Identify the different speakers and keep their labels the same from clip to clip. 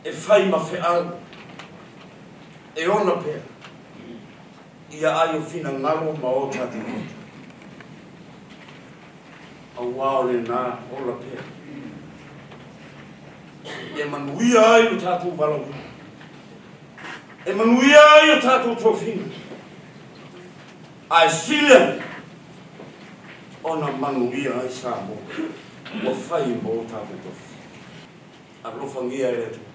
Speaker 1: E fai ma feau e ola pea ia ai o finagalo ma o tatou loto, auā o lena ola pea e manuia ai lo tatou valaauina, e manuia ai o tatou tofiga, ae sili ane ona manuia ai Samoa ua fai ma o tatou tofi. Alofagia e le Atua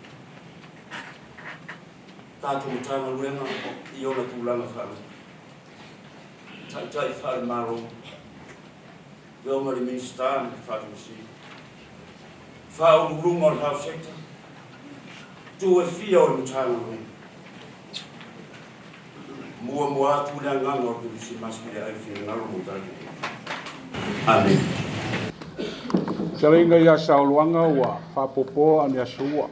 Speaker 1: tatou Matagaluega i ona tulaga faalupe, Taitai faale-Malo, Afioga i le Minisita ma le Faatonusili, Faauluuluga o le Health Sector, itu e fia o le Matagaluega. Muamua atu le agaga o le Kerisimasi i le ai finagalo mo tatou. Amene.
Speaker 2: Fetalaiga ia Saoluaga ua faapopo a ni aso ua.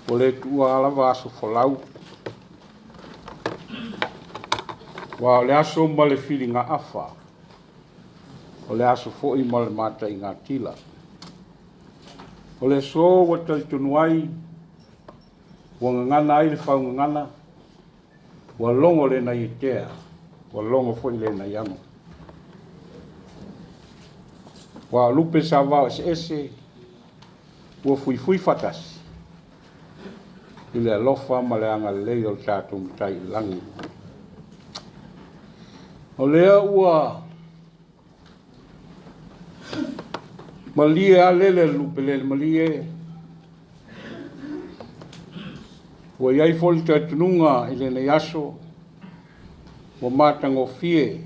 Speaker 2: Ua le tuua lava aso folau. Aua o le aso ma le filigaafa, o le aso foi ma le mataigatila. O le aso ua talitonu ai Ua gagana ai le faugagana, ua logo le naiatea, ua logo foi le naiano. Ua o lupe sa vao eseese, ua fuifui faatasi i le alofa ma le agalelei o le tatou Matai i le lagi. O lea ua malie a lele le lupe lele malie, Ua i ai foi le talitonuga i lenei aso ua matagofie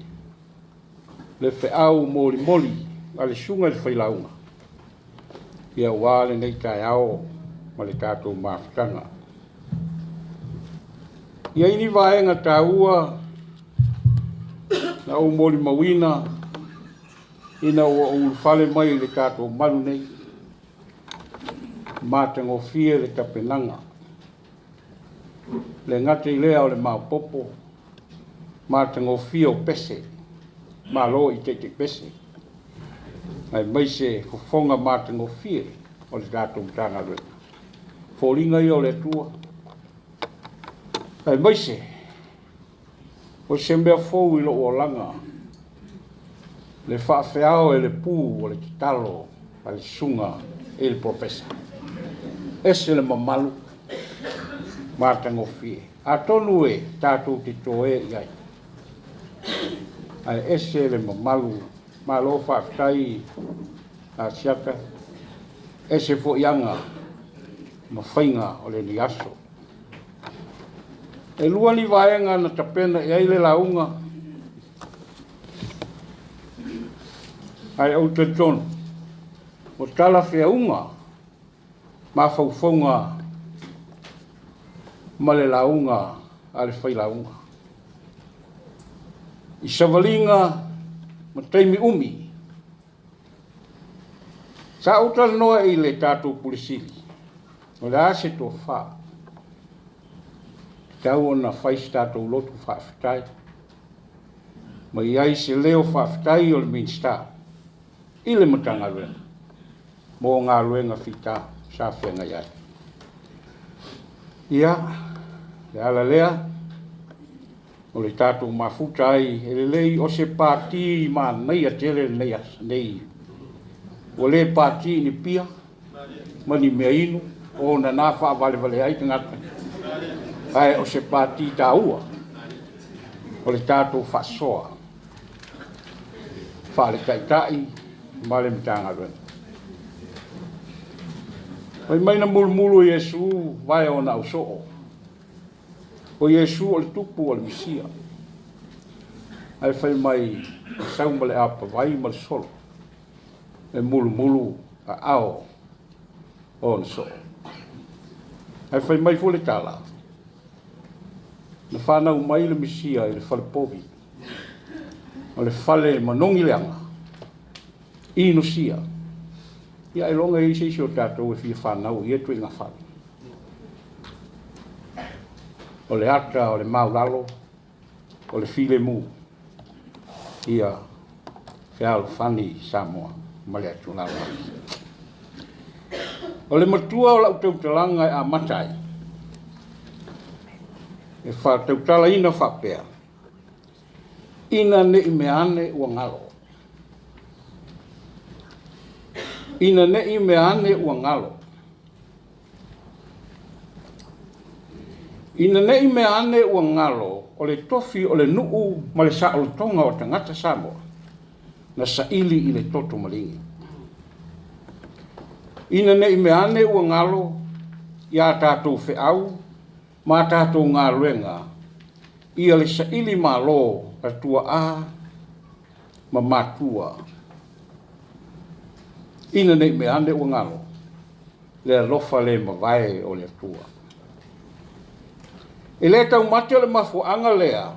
Speaker 2: le feau molimoli a le susuga i le failauga aua lenei taeao ma le tatou mafutaga. E i ai ni vaega taua na ou molimauina ina ua ou ulufale mai i le tatou malu nei. Matagofie le tapenaga. E le gata i lea o le maopoopo, matagofie o pese, malo i taitai pese, aemaise fofoga matagofie o le tatou Matagaluega. Foliga ia o le Atua, aemaise o se mea fou i lou olaga, le faafeao e le pu o le tatalo a le susuga i le polofesa. Ese le mamalu matagofie. Atonu e tatou te toe i ai, ae ese le mamalu. Malo faafetai Asiata, ese foi aga ma faiga o lenei aso. E lua ni vaega na tapena i ai le lauga, ae ou te talitonu ua talafeauga mafaufauga ma le lauga a le failauga. I savaliga ma taimi umi, Sa ou talanoa i le tatou Pule Sili, o le a se tofa, tatau ona fai se tatou lotu faafetai, ma i ai se leo faafetai o le Minisita i le Matagaluega mo galuega fita sa feagai ai. Ia, le ala lea, O le tatou mafuta ai e lelei o se pati manaia tele lenei aso nei. Ua le pati i ni pia ma ni mea inu ona na faavalevale ai tagata, ae o se pati taua o le tatou faasoa faale-taitai ma le Matagaluega. Fai mai na mulumulu e Iesu vae o ona ausoo. O Iesu o le Tupu o le Mesia. Ae fai mai e sau ma le apavai ma le solo e mulumulu aao o ona soo. Ae fai mai foi le tala, na fanau mai le Mesia i le fale povi, o le fale manogi leaga, inosia. Ia ailoga e i ai se isi o tatou e fia fanau i ia ituaiga fale. O le ata o le maulalo, o le filemu, ia fealofani Samoa ma le atunuu lalolagi. O le matua o lau tautalaga e amata ai, e faatautalaina faapea, ina ne i mea ane ua galo. Ina ne i mea ane ua galo. Ina ne i mea ane ua galo o le tofi o le nuu ma le saolotoga o tagata Samoa na saili i le toto maligi. Ina ne i mea ane ua galo ia tatou feau ma a tatou galuega ia le saili malo a tuaa ma matua. Ina ne i mea ane ua galo le alofa le mavae o le Atua. E le taumate o le mafuaaga lea,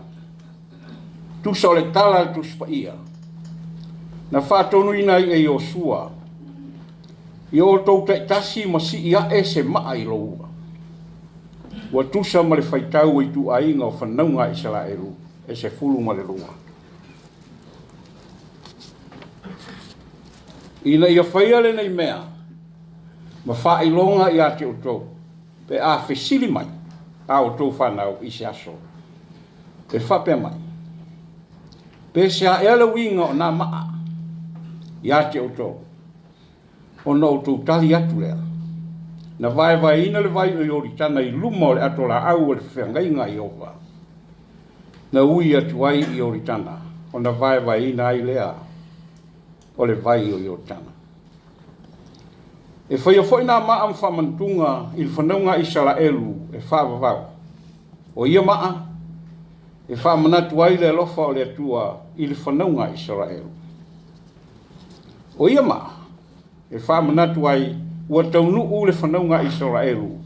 Speaker 2: tusa o le tala a le Tusi Paia, na faatonuina ai e Iosua, ia outou taitasi ma sii ae se maa i lou ua. Ua tusa ma le faitau o ituaiga o fanauga a Isaraelu e 12. Ina ia faia lenei mea ma faailoga ia te outou, pe a fesili mai a outou fanau i se aso, e faapea mai, Pe se a ea le uiga o nā maa ia te outou, ona outou tali atu lea, Na vaevaeina le vai o Ioritana i luma o le atolaau o le feagaiga a Ieova, na ui atu ai i Ioritana, ona vaevaeina ai lea o le vai o Ioritana. E faia foi nā maa ma faamanatuga i le fanauga a Isaraelu e faavavau. O ia maa e faamanatu ai le alofa o le Atua i le fanauga a Isaraelu. O ia maa e faamanatu ai ua taunuu le fanauga a Isaraelu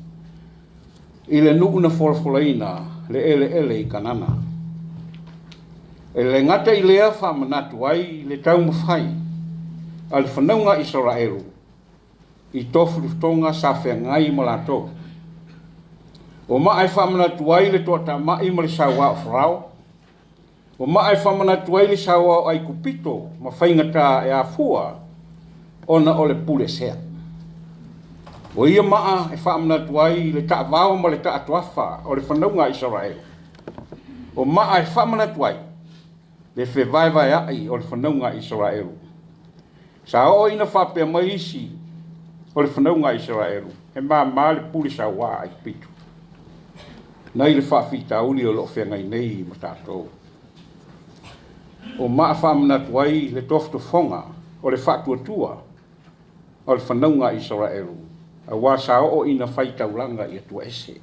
Speaker 2: i le nuu na folafolaina le eleele i Kanana. E le gata i lea faamanatu ai le taumafai a le fanauga a Isaraelu i tofutoga sa feagai ma latou. O maa e faamanatu ai le toatamai ma le sauā o Farao, o maa e faamanatu ai le sauā o Aikupito ma faigata e afua ona o le pule sea. O ia maa e faamanatu ai le taavao ma le taatoafa o le fanauga a Isaraelu. O maa e faamanatu ai le fevaevaea'i o le fanauga a Isaraelu. Sa oo ina faapea mai isi o le fanauga a Isaraelu, he māmā le pule sauā a Aikupito, nai le faafitauli o lo o feagai nei ma tatou. O maa faamanatu ai le tofotofoga o le faatuatua o le fanauga a Isaraelu, aua sa oo ina fai taulaga i Atua ese.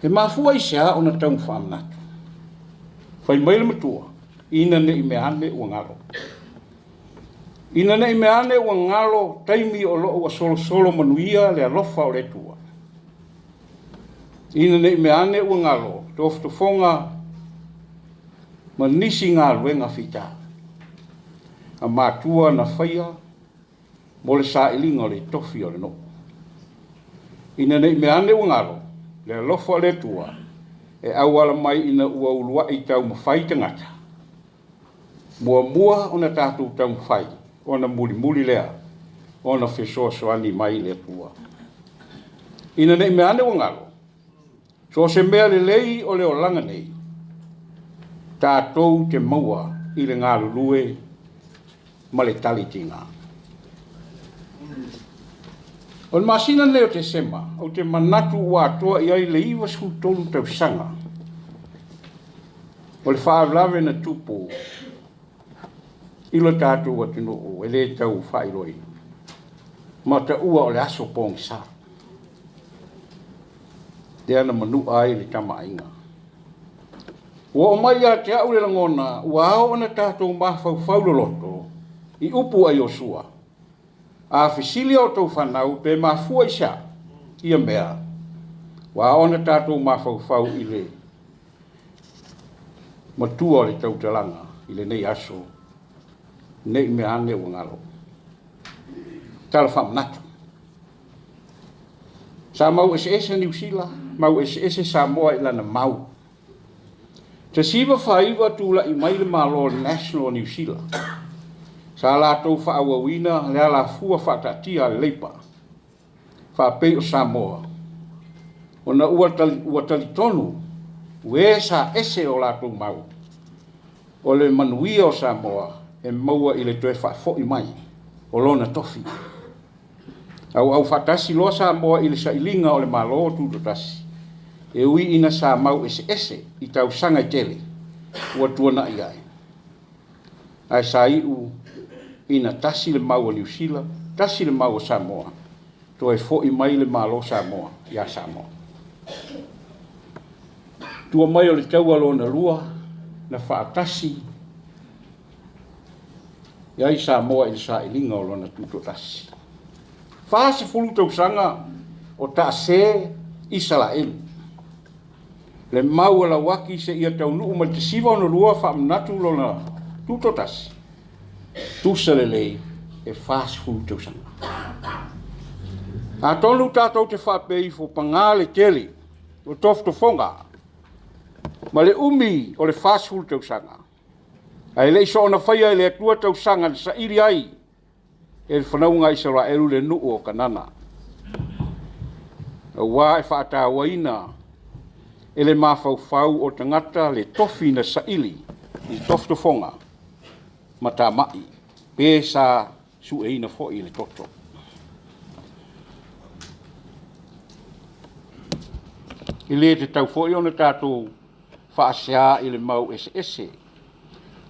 Speaker 2: E mafua i se a ona tau faamanatu? Fai mai le matua, ina ne i mea ane ua galo. Ina ne i mea ane ua galo taimi o lo o ua solosolo manuia le alofa o le Atua. Ina ne i mea ane ua galo tofotofoga ma nisi galuega fita a matua na faia mo le sailiga o le tofi o le nuu. Ina ne i mea ane ua galo le alofa o le Atua e auala mai ina ua uluai taumafai tagata, muamua ona tatou taumafai ona mulimuli lea ona fesoasoani mai le Atua. Ina ne i mea ane ua galo, so o se mea lelei o le olaga nei, tatou te maua i le galulue ma le talitiga. O le masina lenei o Tesema, ou te manatu ua atoa i ai le 93 tausaga o le faalavelave na tupu i lo tatou atunuu e le tau faailoaina, ma taua o le aso pogisa, lea na manua ai le Tama a Aiga. Ua oo mai ia te au le lagona ua ao ona tatou mafaufau loloto i upu a Iosua, A fesili a outou fanau pe mafua i se a ia mea, ua ao ona tatou mafaufau i le matua o le tautalaga i lenei aso, ne i mea ane ua galo. Tala faamanatu. Sa mau eseese Niu Sila, mau eseese Samoa i lana mau. 1949 tulai mai le Malo National o Niu Sila. Sa latou faaauauina le alafua faataatia a le Leipa, faapei o Samoa, ona ua talitonu o e sa ese o latou mau, o le manuia o Samoa e maua i le toe faafoi mai o lona tofi. Auau faatasi loa Samoa i le sailiga o le Malo Tutoatasi, e ui ina sa mau eseese i tausaga e tele ua tuanai ae, ae sa iu ina tasi le mau a Niu Sila, tasi le mau a Samoa, toe foi mai le Malo o Samoa ia Samoa. Tua mai o le taua lona lua na faatasi i ai Samoa i le sailiga o lona tutoatasi. 40 tausaga o taase Isaraelu, le mau a Lauaki seia taunuu mai le 1962 faamanatu lona tutoatasi, tusa lelei e 40 tausaga. Atonu tatou te faapea ifo, paga le tele o tofotofoga ma le umi o le 40 tausaga, ae le i soona faia e le Atua tausaga na saili ai e le fanauga a Isaraelu le nuu o Kanana, aua e faatauaina e le mafaufau o tagata le tofi na saili i tofotofoga ma tamai, pe sa sueina foi le toto. E le tatau foi ona tatou faasea i le mau eseese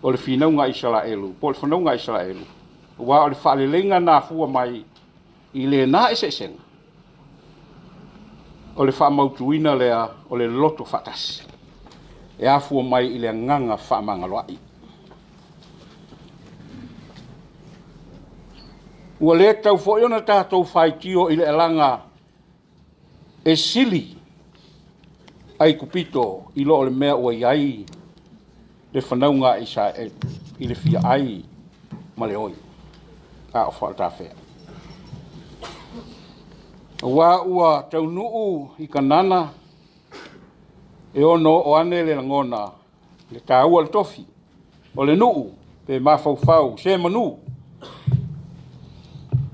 Speaker 2: o le finauga a Isaraelu po o le fanauga a Isaraelu, aua o le faaleleiga na afua mai i lena eseesega, o le faamautuina lea o le loto faatasi, e afua mai i le agaga fefaamagaloai. Ua le tatau foi ona tatou faitio i le alaga e sili Aikupito i lo le mea ua i ai le fanauga a Isaraelu i le fia ai ma le oi, a o faatafea? Aua ua taunuu i Kanana e ono oo ane le lagona, le taua o le tofi, o le nuu pe mafaufau se manu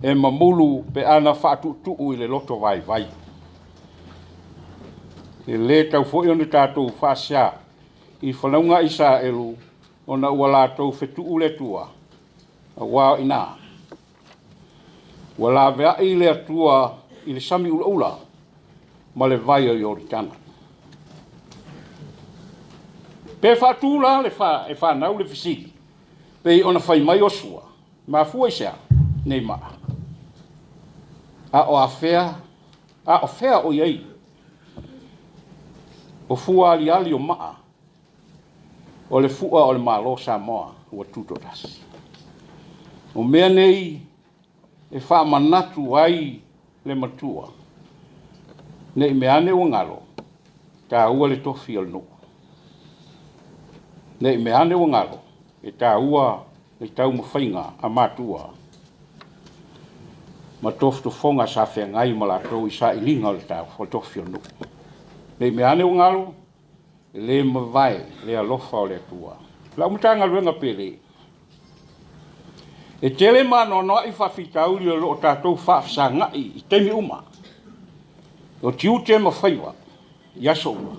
Speaker 2: e mamulu pe ana faatuutuu i le loto vaivai. E le tatau foi ona tatou faasea i fanauga a Isaraelu ona ua latou fetuu le Atua, aua o i ina ua laveai le Atua i le sami ulaula ma le vai o Ioritana. Pe faatu la e fanau le fesili, pei ona fai mai Iosua, mafua i se a nei maa? A o afea, a o fea o i ai o fua aliali o maa o le fua o le Malo o Samoa ua tutoatasi? O mea nei e faamanatu ai le matua, ne i meaane ua galo, taua le tofi o le nuu. Ne i meaane ua galo, e taua le taumafaiga a matua ma tofotofoga sa feagai ma latou i sailiga o le tofi o le nuu. Ne i meaane ua galo, e le mavae le alofa o le Atua. Lau Matagaluega pele, e tele ma anoanoai faafitauli o lo o tatou faafesagai i taimi uma, o tiute ma faiva i aso uma.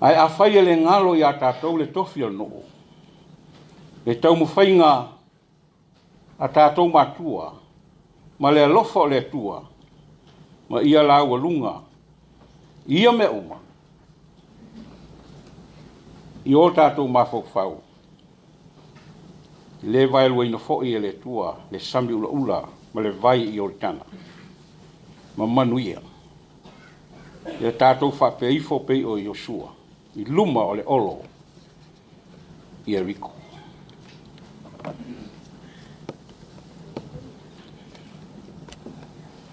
Speaker 2: Ae afai e le galo ia tatou le tofi o le nuu, le taumafaiga a tatou matua ma le alofa o le Atua ma ia laualuga i ia mea uma i o tatou mafaufau, e le vaeluaina foi e le Atua le sami ulaula ma le vai i Ioritana ma manuia. Ia tatou faapea ifo pei o Iosua i luma o le olo i Ieriko.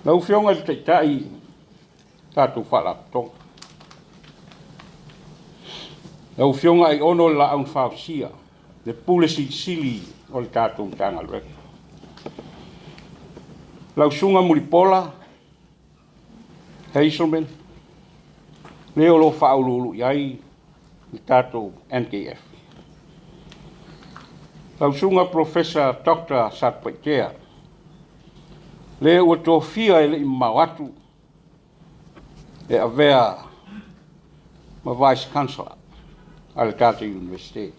Speaker 2: Lau Afioga i le Taitai, tatou Faalapotopotoga. Lau Afioga Aiono le Laau na Fausia, le Pule Silisili o le tatou Matagaluega. Lau Susuga Mulipola Hazelman, le o lo o faauluulu i ai le tatou NKF. Lau Susuga Professor Doctor Satupaitea, le ua tofia e le i mamao atu e avea ma Vice Chancellor a le tatou Iunivesite.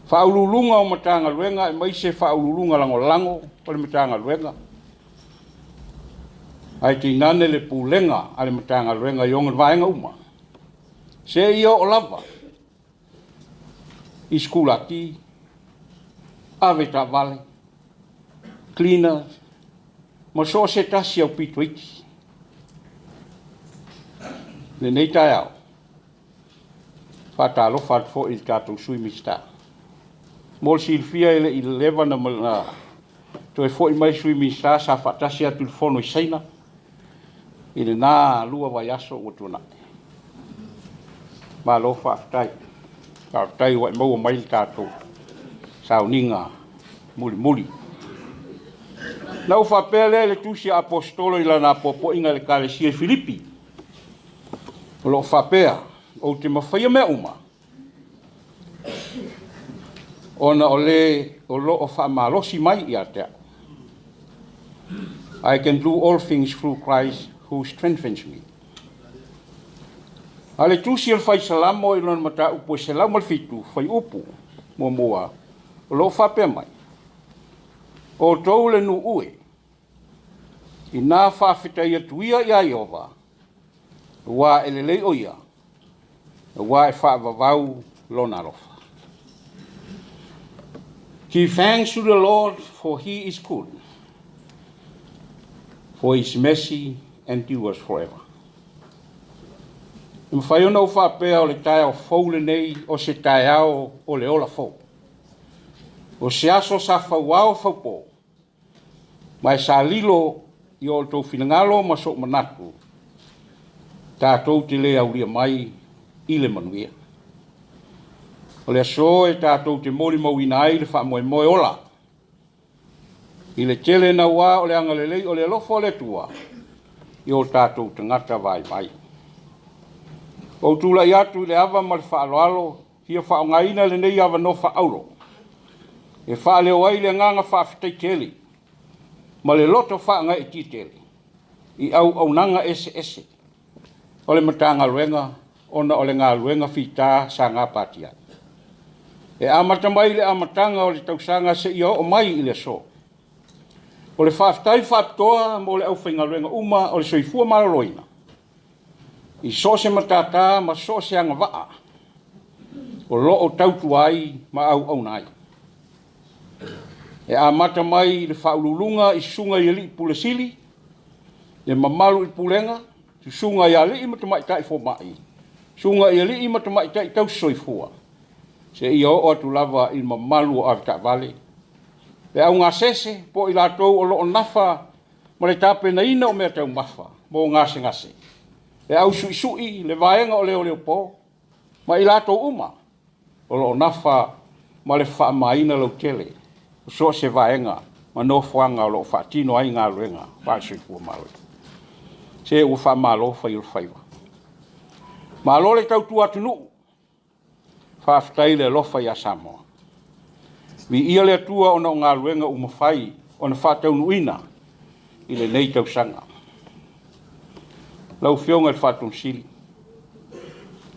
Speaker 2: Faauluuluga o Matagaluega aemaise Faauluuluga Lagolago o le Matagaluega, ae tainane le Pulega a le Matagaluega i ona vaega uma, seia oo lava i sikulati, avetaavale, cleaners ma so o se tasi aupito iti. I lenei taeao, e faatalofa atu foi i le tatou Sui Minisita. Mo le silafia e le i leva ona toe foi mai le Sui Minisita sa faatasi atu i le fono i Saina i lena 2 vaiaso ua tuanai. Malo faafetai. Faafetai ua e maua mai le tatou sauniga mulimuli. Na ou faapea lea i le tusi a Aposetolo i lana apoapoaiga i le Ekalesia i Filipi, o lo o faapea, ou te mafaia mea uma, ona o le o lo o faamalosi mai ia te au. I can do all things through Christ who strengthens me. A o le tusi a le Fai Salamo i lona mataupu e 107, fuaiupu 1, o lo o faapea mai, Outou le nuu e, ina faafetai atu ia ia Ieova, aua e lelei o ia, aua e faavavau lona alofa. Give thanks to the Lord, for he is good, for his mercy endures forever. E mafai ona ou faapea o le taeao fou lenei o se taeao o le ola fou. O se aso sa fauao faupo, ma e sa lilo i o outou finagalo ma sou manatu, tatou te le aulia mai i le manuia. O le aso e tatou te molimauina ai le faamoemoe ola i le tele naua o le agalelei o le alofa o le Atua i o tatou tagata vaivai. Ua ou tulai atu i le ava ma le faaaloalo fia faaaogaina lenei avanoa faaauro e faaleo ai le agaga faafetai tele ma le loto faagaeetia tele i auaunaga eseese o le Matagaluega ona o le galuega fita sa gapatia ai. E amata mai i le amataga o le tausaga seia oo mai i le aso. O le faafetai faapitoa mo le aufaigaluega uma o le Soifua Maloloina, i so o se matata ma so o se agavaa o lo o tautua ai ma auauna ai. E amata mai i le Faauluuluga i Susuga i Alii Pule Sili, le mamalu i le Pulega, susuga i alii ma tamaitai fomai, susuga i alii ma tamaitai tausisoifua, seia oo atu lava i le mamalu o avetaavale, le augasese po o i latou o lo o nafa ma le tapenaina o meataumafa mo gasegase, le au suisui, le vaega o leoleo po ma i latou uma o lo o nafa ma le faamamaina lautele o so o se vaega ma nofoaga o lo o faatino ai galuega faale-Soifua Maloloina. Se ua faamalo fai o le faiva. Malo le tautua atunuu, faafetai le alofa ia Samoa. Viia le Atua ona o galuega ua mafai ona faataunuuina i lenei tausaga. Lau Afioga i le Faatonu Sili,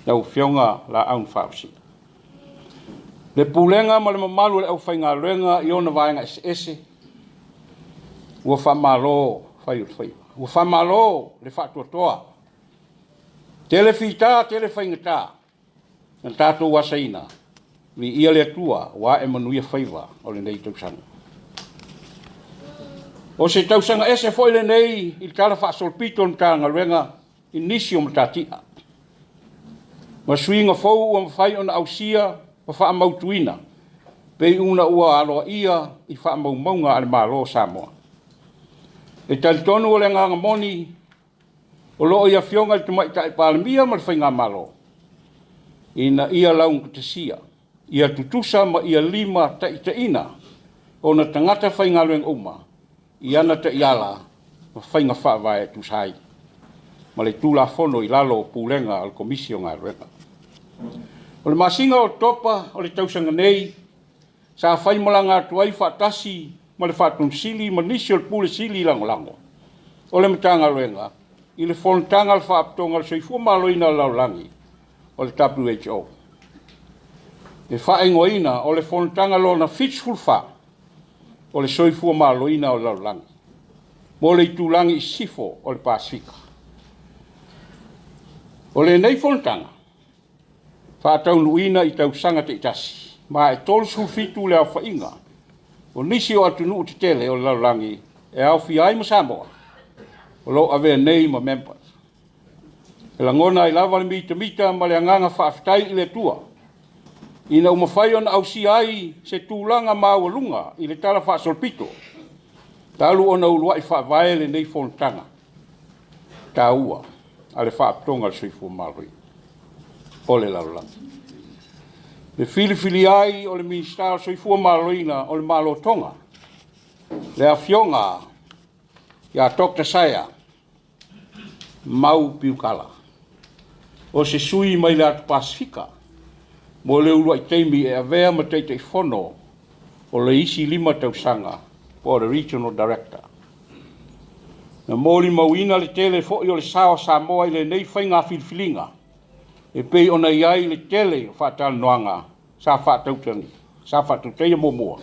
Speaker 2: lau Afioga Laau na Fausia, le pulega ma le mamalu o le aufaigaluega i ona vaega eseese, ua faamalo fai o le faiva, ua faamalo le faatoatoa. Tele fita tele faigata na tatou asaina, viia le Atua ua ae manuia faiva o lenei tausaga. O se tausaga ese foi lenei i le talafaasolopito o le Matagaluega i nisi o matatia ma suiga fou ua mafai ona ausia ma faamautuina pei ona ua aloaia i faamaumauga a le Malo o Samoa. E talitonu o le agaga moni o lo o i Afioga i le Tamaitai Palemia ma le Faigamalo, ina ia laugatasia, ia tutusa ma ia limataitaiina ona tagata faigaluega uma i ana taiala ma faiga faavae e tusa ai ma le Tulafono i lalo o Pulega a le Komisi o Galuega. O le masina o Oketopa o le tausaga nei, sa faimalaga atu ai faatasi ma le Faatonusili ma nisi o le Pule Sili Lagolago o le Matagaluega i le Fonotaga a le Faalapotopotoga o le Soifua Maloloina o le Lalolagi, o le WHO. E faaigoaina o le Fonotaga Lona 74 o le Soifua Maloloina o le Lalolagi mo le itulagi i sisifo o le Pasefika. O lenei fonotaga, faataunuuina i tausaga taitasi, ma e 37 le aofaiga o nisi o atunuu tetele o le lalolagi e aofia ai ma Samoa, o lo o avea nei ma members. E lagona ai lava le mitamita ma le agaga faafetai i le Atua, ina ua mafai ona ausia ai se tulaga maualuga i le talafaasolopito talu ona uluai faavae lenei fonotaga taua a le Faalapotopotoga o le Soifua Maloloina o le Lalolagi. Le filifilia ai o le Minisita o le Soifua Maloloina o le Malo o Toga, le Afioga ia Dr. Saia Mau Piukala, o se sui mai le atu Pasefika mo le uluai taimi e avea ma Taitaifono o le isi 5 tausaga po o le Regional Director. Na molimauina le tele foi o le sao o Samoa i lenei faiga filifiliga e pei ona i ai le tele o faatalanoaga sa faatautaia muamua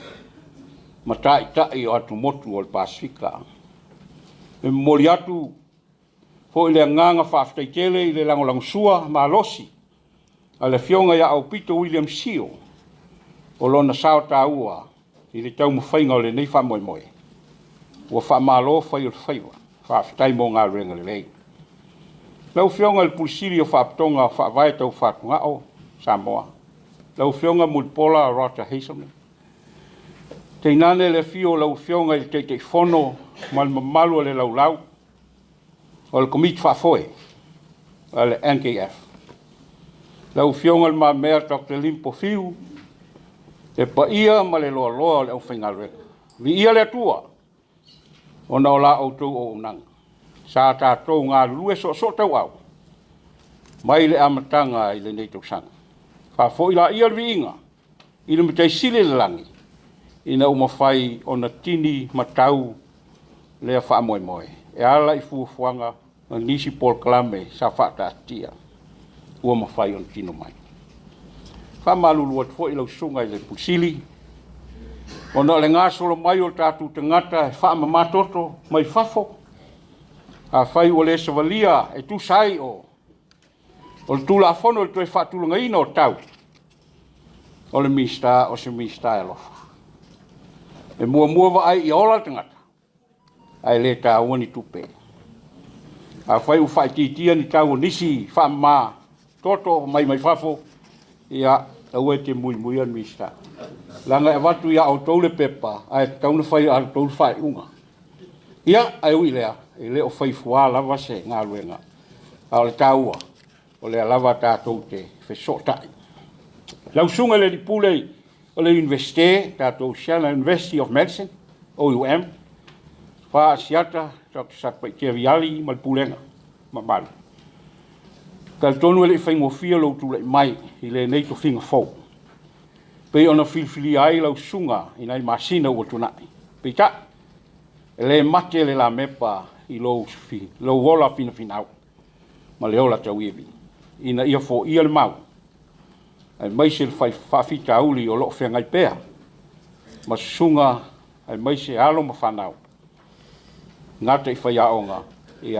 Speaker 2: ma taitai o atumotu o le Pasefika. E momoli atu foi le agaga faafetai tele i le lagolagosua malosi a le Afioga ia Aupito William Sio, o lona sao taua i le taumafaiga o lenei faamoemoe. Ua faamalo fai o le faiva, faafetai mo galuega lelei. Lau Afioga i le Ofisa Sili o Faalapotopotoga Faavae Tau Fatugao Samoa, lau Afioga Mulipola Rodger Hazelman, tainane le afio o lau Afioga i le Taitaifono ma le mamalu o le laulau o le Komiti Faafoe a le NKF, lau Afioga Le Mamea Dr. Lim Poh Fiu, le paia ma le loaloa o le aufaigaluega. Viia le Atua ona o la outou auaunaga sa tatou galulue soosootauau mai le amataga i lenei tausaga. Faafoi laia le viiga i le Matai Sili i le lagi ina ua mafai ona tini matau lea faamoemoe e ala i fuafuaga ma nisi polokalame sa faataatitia ua mafai ona tino mai. E faamalulu atu foi i lau Susuga i le Ofisa Sili o Pulega, ona o le gasolo mai o tatou tagata e faamamatoto mai fafo, afai ua le savalia e tusa ai o le Tulafono i le toe faatulagaina o tau, o le Minisita o se Minisita e alofa. E muamua vaai ia ola le tagata, ae le taua ni tupe. Afai ua faaitiitia ni tau o nisi faamama toto mai fafo, ia aua e te muimuia le Minisita, leaga e avatu ia outou le pepa, ae tatau ona fai e outou le faaiuga. Ia, ae ui i lea, e le o fai fua lava se galuega, a o le taua, o lea lava tatou te fesootai. Lau Susuga i le Alii Pule o le Iunivesite, tatou Siala University of Medicine, OUM, Tofa Asiata Dr. Satupaitea Viali ma le Pulega mamalu. E talitonu e le i faigofie lou tulai mai i lenei tofiga fou, pei ona filifilia ai lau susuga i nai masina ua tuanai. Peitai, e le mate le lamepa i lou ola finafinau ma le ola tauivi ina ia foia le mau, aemaise le faafitauli o lo o feagai pea ma susuga aemaise alo ma fanau, e gata i faiaoga,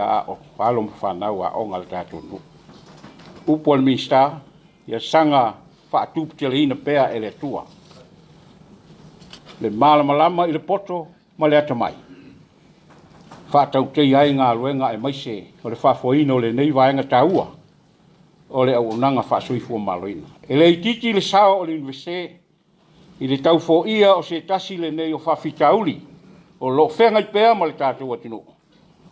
Speaker 2: a o alo ma fanau aoga a le tatou nuu. Upu a le Minisita, ia saga faatuputeleina pea e le Atua le malamalama i le poto ma le atamai, faatautaia ai galuega aemaise o le faafoeina o lenei vaega taua o le auaunaga faale-Soifua Maloloina. E le itiiti le sao o le Iunivesite i le tau foia o se tasi lenei o faafitauli o lo o feagai pea ma le tatou atunuu,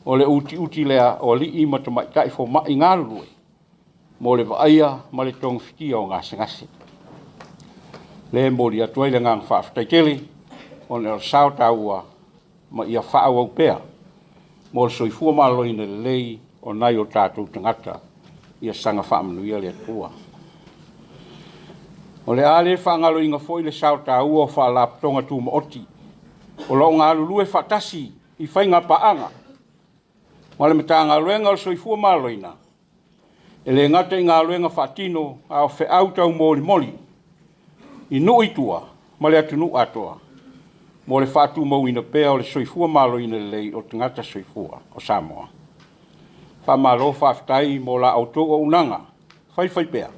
Speaker 2: o le utiuti lea o alii ma tamaitai fomai galulue mo le vaaia ma le togafitia o gasegase. O lea e momoli atu ai le agaga faafetai tele ona o le sao taua ma ia faaauau pea mo le soifua maloloina lelei o nai o tatou tagata. Ia saga faamanuia le Atua. O le a le faagaloina foi le sao taua o Faalapotopotoga Tumaoti o lo o galulue faatasi i faiga paaga ma le Matagaluega o le Soifua Maloloina, e le gata i galuega faatino, a o feau taumolimoli i nuu i tua ma le atunuu atoa mo le faatumauina pea o le soifua maloloina lelei o tagata soifua o Samoa. Faamalo faafetai mo la outou auaunaga faifaipea.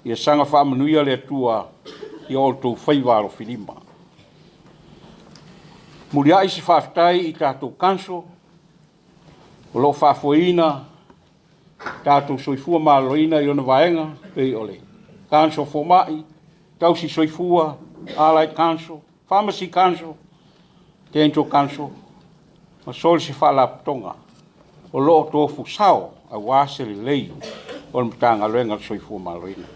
Speaker 2: Ia saga faamanuia le Atua i o outou faiva alofilima. Muliai se faafetai i tatou council o lo o faafoeina tatou soifua maloloina i ona vaega e pei o le Council o Fomai, Tausi Soifua, Allied Council, Pharmacy Council, Dental Council ma so o se Faalapotopotoga o lo o tofu sao aua se lelei o le Matagaluega o le Soifua Maloloina.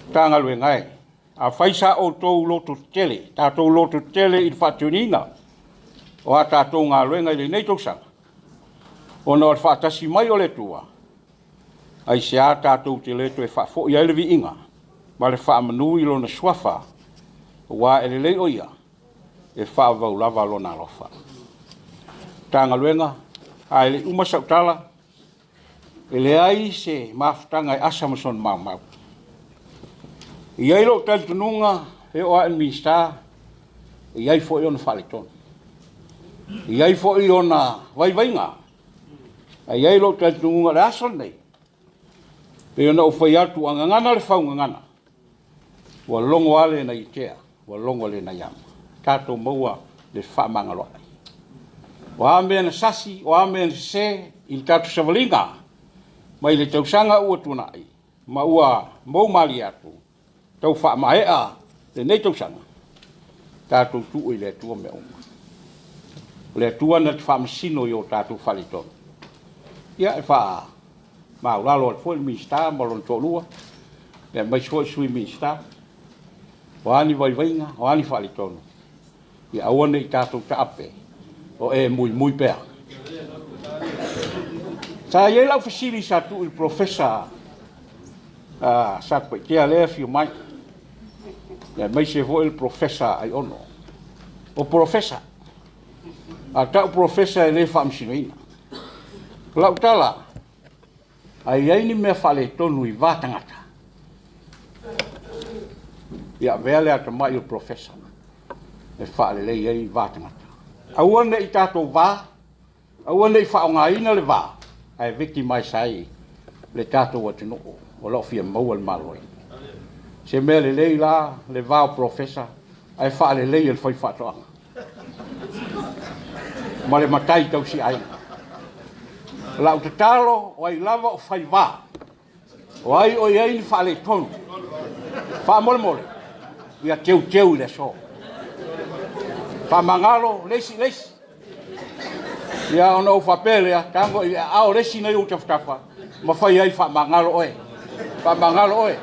Speaker 2: Matagaluega e, afai sa outou lototetele, tatou lototetele i le faatinoina o a tatou galuega i lenei tausaga, ona o le faatasi mai o le Atua, aisea tatou te le toe faafoi ai le viiga ma le faamanu i Lona Suafa, aua e lelei o Ia, e faavavau lava Lona alofa. Matagaluega, ae le i uma sau tala, e leai se mafutaga e asa ma sona maumau. E i ai lou talitonuga, e oo lava i le Minisita, e i ai foi ona faaletonu, e i ai foi ona vaivaiga, ae i ai lou talitonuga o le aso lenei, e pei ona ou fai atu a gagana le faugagana, ua logo lava le nai tea, ua logo le nai ama, tatou maua le fefaamagaloai. O a mea na sasi, o a mea na sese i le tatou savaliga mai le tausaga ua tuanai ma ua mou malie atu, tau faamaea lenei tausaga, tatou tuu i le Atua mea uma. O le Atua na te faamasino i o tatou faaletonu. Ia, e faamaualalo atu foi le Minisita ma lona toalua, aemaise foi le Sui Minisita, o a ni vaivaiga, o a ni faaletonu, ia aua ne i tatou taape, o e muimui pea. Sa i ai lau fesili sa tuu i le Polofesa Satupaitea lea e afio mai, aemaise foi le Polofesa Aiono. O Polofesa, a tau Polofesa e le faamasinoina. O lau tala, a i ai ni mea faaletonu i va tagata, ia avea le atamai o le Polofesa e faalelei ai va tagata. Aua ne i tatou va, aua ne i faaaogaina le va ae victimize ai le tatou atunuu o lo o fia maua le maloloina. Se mea lelei la le va o Polofesa ae faalelei e le faifaatoaga ma le matai tausiaiga. O lau tatalo, o ai lava o faiva, o ai o i ai ni faaletonu, faamolemole, ia teuteu i le aso. Faamagalo le isi i le isi. Ia ona ou faapea lea, tago i aao o le isi na i ou tafatafa, ma fai ai, faamagalo oe, faamagalo oe.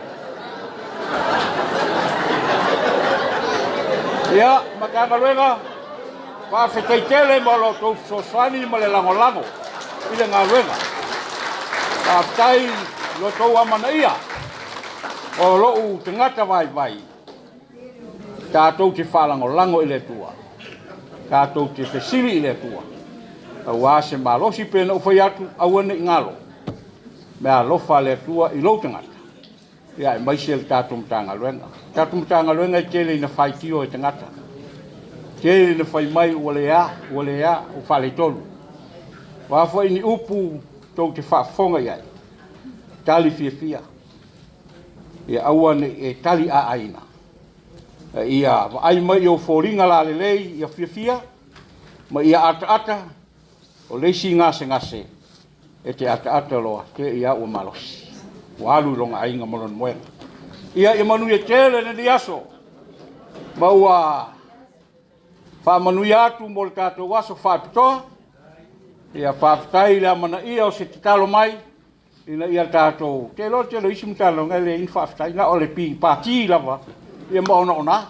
Speaker 2: Ia, Matagaluega, faafetai tele mo lo outou fesoasoani ma le lagolago i le galuega. Faafetai i lo outou amanaia o lou tagata vaivai, tatou te faalagolago i le Atua, tatou te fesili i le Atua, aua se malosi. Pei ona ou fai atu, aua ne i galo, meaalofa a le Atua i lou tagata, aemaise le tatou Matagaluega. O le tatou Matagaluega e tele ina faitio e tagata, tele ina fai mai ua le a, ua le a, ua faaletonu. O a foi ni upu tou te faafofoga i ai, tali fiafia, ia aua ne i e tali aaina, ia vaai mai i ou foliga lalelei, ia fiafia ma ia ataata. O le isi gasegase e te ataata loa, te i lava ua malosi, ua alu i lona aiga ma lona moega. Ia manuia tele lenei aso, ma ua faamanuia atu mo le tatou aso faapitoa. Ia faafetai i le amanaia o se tatalo mai ina ia tatou, ou te iloa o le tele o isi Matagaluega e leai ni faafetai, na o le pati lava ma onaona,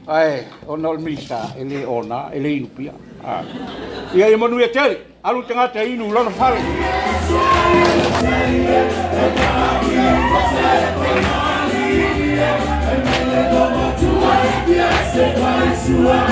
Speaker 2: ae ona o le Minisita e le ona, e le inupia. Ia manuia tele, alu le tagata e inu i lona fale.
Speaker 1: Atua.